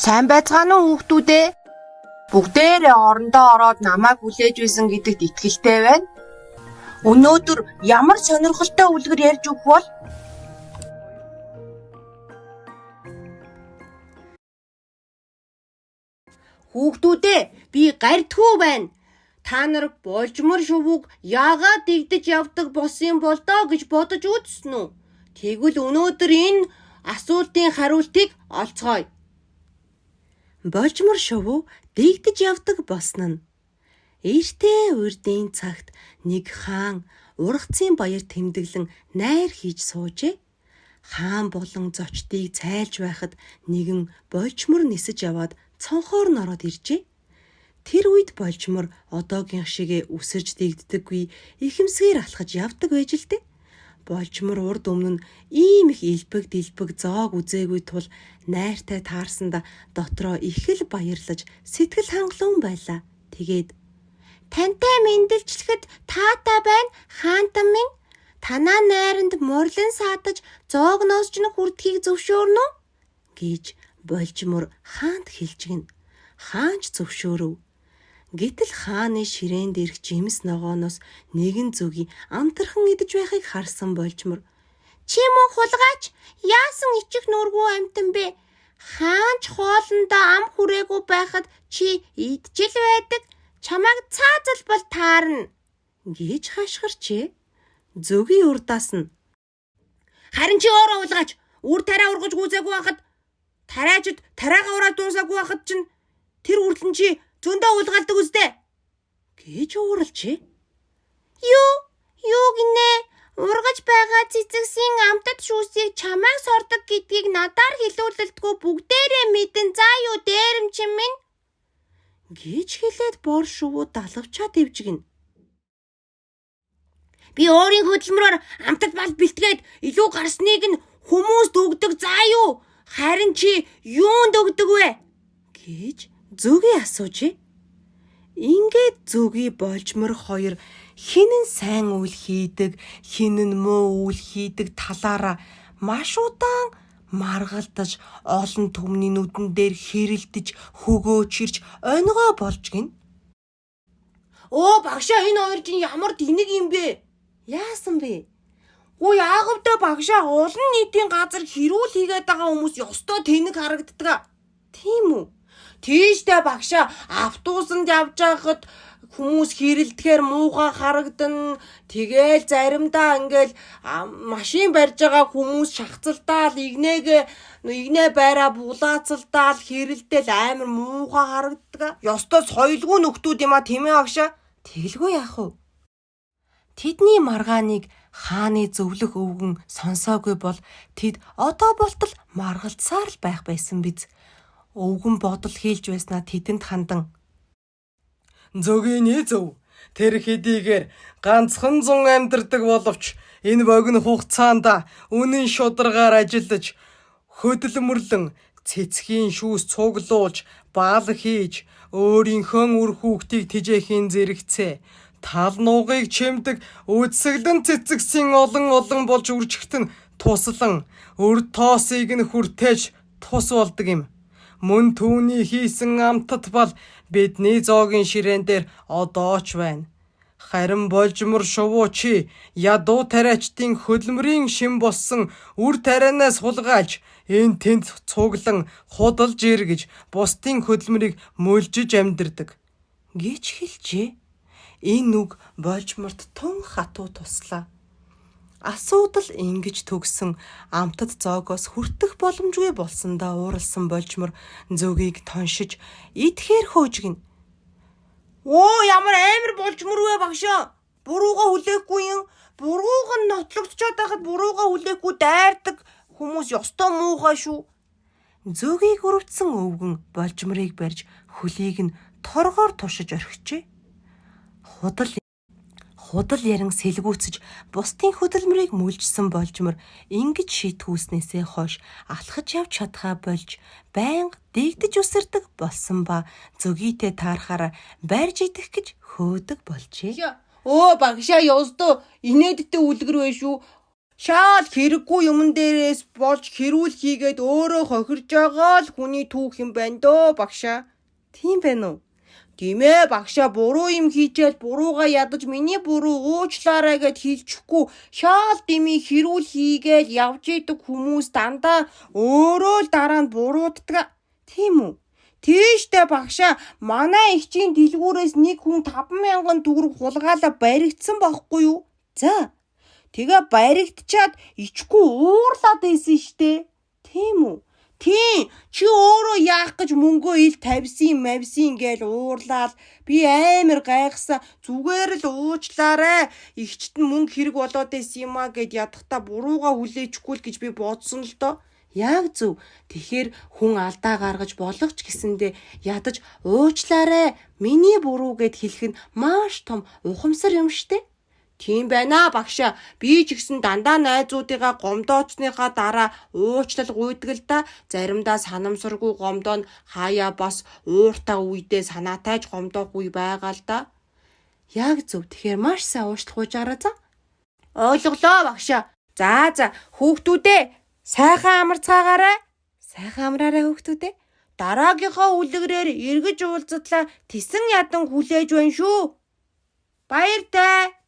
Сайн байцгаана уу хүүхдүүд ээ? Бүгдээрээ орондоо ороод намайг хүлээж байсан гэдэгт итгэлтэй байна. Өнөөдөр ямар сонирхолтой үлгэр ярьж өгөх бол? Хүүхдүүд ээ, би гардхүү байна. Та нар болжмор шувууг яагаад дэгдэж явдаг болсон юм бол доо гэж бодож үзсэн үү? Тэгвэл өнөөдөр энэ асуултын хариултыг олцгоё. Болжмор шувуу дэгдэж явдаг болсон нь. Эртээ урдын цагт нэг хаан ургацын баяр тэмдэглэн найр хийж суужээ. Хаан болон зочдыг цайлж байхад нэгэн болжмор нисэж яваад цонхоор нь ороод иржээ. Тэр үед болжмор одоогийн шигээ үсэрч дэгддэггүй, ихэмсгээр алхаж явдаг байж л дээ. Болжмор урд өмнө нь ийм их элбэг дэлбэг зоог үзээгүй тул найртай таарсандаа дотроо их л баярлаж сэтгэл хангалуун байлаа. Тэгээд тантай мэндэлчлэхэд таатай байна хаантан минь. Танаа найранд морилон саадаж зоогноос ч нь хүрдэхийг зөвшөөрнө үү гэж болжмор хаанд хэлж гин. Хаан ч зөвшөөрөв. Гэтэл хааны ширээн дээрх жимс ногооноос нэгэн зөгийн амтархан идэж байхыг харсан болжмор чи мөн хулгайч яасан ичих нүргүй амьтан бэ? Хаан ч хоолондоо ам хүрээгүй байхад чи идчихэл байдаг. Чамайг цаазал бол таарна гэж хашгирчээ. Зөгийн урдаас нь харин чи өөрөө хулгайч үр тариа ургаж гүйцээгүй байхад тариачид тариагаа ураад дуусаагүй байхад чинь тэр хүртэл чи зөндөө хулгайлдаг үстэй гэж ууралжээ. Юу гинэ? Ургаж байгаа цэцэгсийн амтад шүүсийг чамайг сордог гэдгийг надаар хэлүүлэлтгүй бүгдээрээ мэдэн заа юу дээрэмчин минь гэж хэлээд бор шувуу далавчаа дэвжигнэ. Би өөрийн хөдөлмөрөөр амтад бал бэлтгээд илүү гарсныг нь хүмүүст өгдөг заа юу? Харин чи юунд өгдөг вэ? гэж зөгийн асуужээ. Ингээд зөгийн болжмор хоёр хэн нь сайн үйл хийдэг, хэн нь муу үйл хийдэг талаараа маш удаан маргалдаж, олон түмний нүдэн дээр хэрэлдэж, хөгөөчирч онигоо болж гин. Өө багшаа, энэ хоёр чинь ямар тэнэг юм бэ? Яасан бэ? Гүй яагавтай багшаа, олон нийтийн газар хэрүүл хийгээд байгаа хүмүүс ёстой тэнэг харагддаг. Тийм үү? Тийштэй багшаа, автобусанд явж байхад хүмүүс хэрэлдэхээр муухай харагдана. Тэгээл заримдаа ингээл машин барьж байгаа хүмүүс шахацалдаал игнээ байраа булаацалдаал хэрэлдээл амар муухай харагддаг. Ёстой соёлгүй нөхдүүд юм а тийм ээ багшаа. Тэгэлгүй яах вэ? Тэдний маргааныг хааны зөвлөх өвгөн сонсоогүй бол тэд одоо болтол маргалдсаар л байх байсан биз. Өвгөн бодол хийлж байснаа тэдэнд хандан Зөгийн зөв. Тэр хэдийгээр ганцхан зун амьдардаг боловч энэ богино хугацаанд үнэн шударгаар ажиллаж хөдөлмөрлөн цэцгийн шүүс цуглуулж баал хийж өөрийнхөө үр хүүхдийг тэжээхийн зэрэгцээ тал нуугыг чимдэг үдсэглэн цэцгсийн олон олон болж үржихт нь туслан өр тоосыг нь хүртээж тус болдог юм. Мөн түүний хийсэн амтат бал бидний зоогийн ширээн дээр одоо ч байна. Харин болжмор шувуу чи ядуу тариачдын хөдөлмөрийн шим болсон үр тарианаас хулгайлж энэ тэнд цуглан худалж эргэж бусдын хөдөлмөрийг мөлжиж амьдардаг гэж хэлжээ. Энэ үг болжморт тун хатуу туслаа. Асуудал ингэж төгсөн амтад зоогоос хүртэх боломжгүй болсондоо ууралсан болжмор зөгийг тоншиж идэхээр хөөжгөнө. Оо ямар амар болжмор вэ багшаа? Бурууга хүлээхгүй юм. Бурууг нь нотлогдчоод байхад бурууга хүлээхгүй дайрдаг хүмүүс ёстой муухай шүү. Зөгийг өрөвдсөн өвгөн болжморыг барьж хөлийг нь торгоор туршиж орхижээ. Худал ярин сэлгүүцэж бусдын хөдөлмөрийг мүлжсэн болжмор ингэж шийтгүүлснээсээ хойш алхаж явж чадхаа болж байнга дэгдэж үсэрдэг болсон ба зөгийтэй таарахаараа барьж идэх гэж хөөдөг болжээ. Өө багшаа ёстой инээдтэй үлгэр вэ шүү. Шаал хэрэггүй юмн дээрээс болж хэрүүл хийгээд өөрөө хохирж байгаа л хүний түүх юм байна дөө багшаа. Тийм байна уу? Тийм ээ багшаа, буруу юм хийчихэл буруугаа ядаж миний буруу, уучлаарай гэд хэлчихгүй шаал дими хэрүүл хийгээл явж идэг хүмүүс дандаа өөрөө л дараа нь бурууддаг. Тийм үү? Тийштэй багшаа, манай эгчийн дэлгүүрээс нэг хүн 5000 төгрөг хулгайлаа баригдсан байхгүй юу? За. Тэгээ баригдчаад ичгүй уурлаад байсан штэ. Тийм үү? Тийм, чи өөрөө яах гэж мөнгөө ил тавьсан мавсын гээл уурлаад би амар гайхсан. Зүгээр л уучлаарай. Игчт нь мөнгө хэрэг болоод байсан юм а гэд ядахта бурууга хүлээчихгүй л гэж би бодсон л доо. Яг зөв. Тэгэхээр хүн алдаа гаргаж болох ч гэсэндээ ядаж уучлаарай, миний буруу гэд хэлэх нь маш том ухамсар юм штэ. Тийм байна багшаа. Би ч гэсэн дандаа найзуудыгаа гомдооцсныхаа дараа уучлал гуйдаг л да. Заримдаа санамсаргүй гомдоо нь хаяа бас ууртай үедээ санаатайж гомдоох үе байгаа л да. Яг зөв. Тэгэхээр маш сайн уучлах гуйжаарай за. Ойлголоо багшаа. За за, хүүхдүүдээ, сайхан амарцгаагаарай. Сайхан амраарай, хүүхдүүдээ. Дараагийнхаа үлгэрээр эргэж уулзтлаа тесэн ядан хүлээж байна шүү. Баяртай.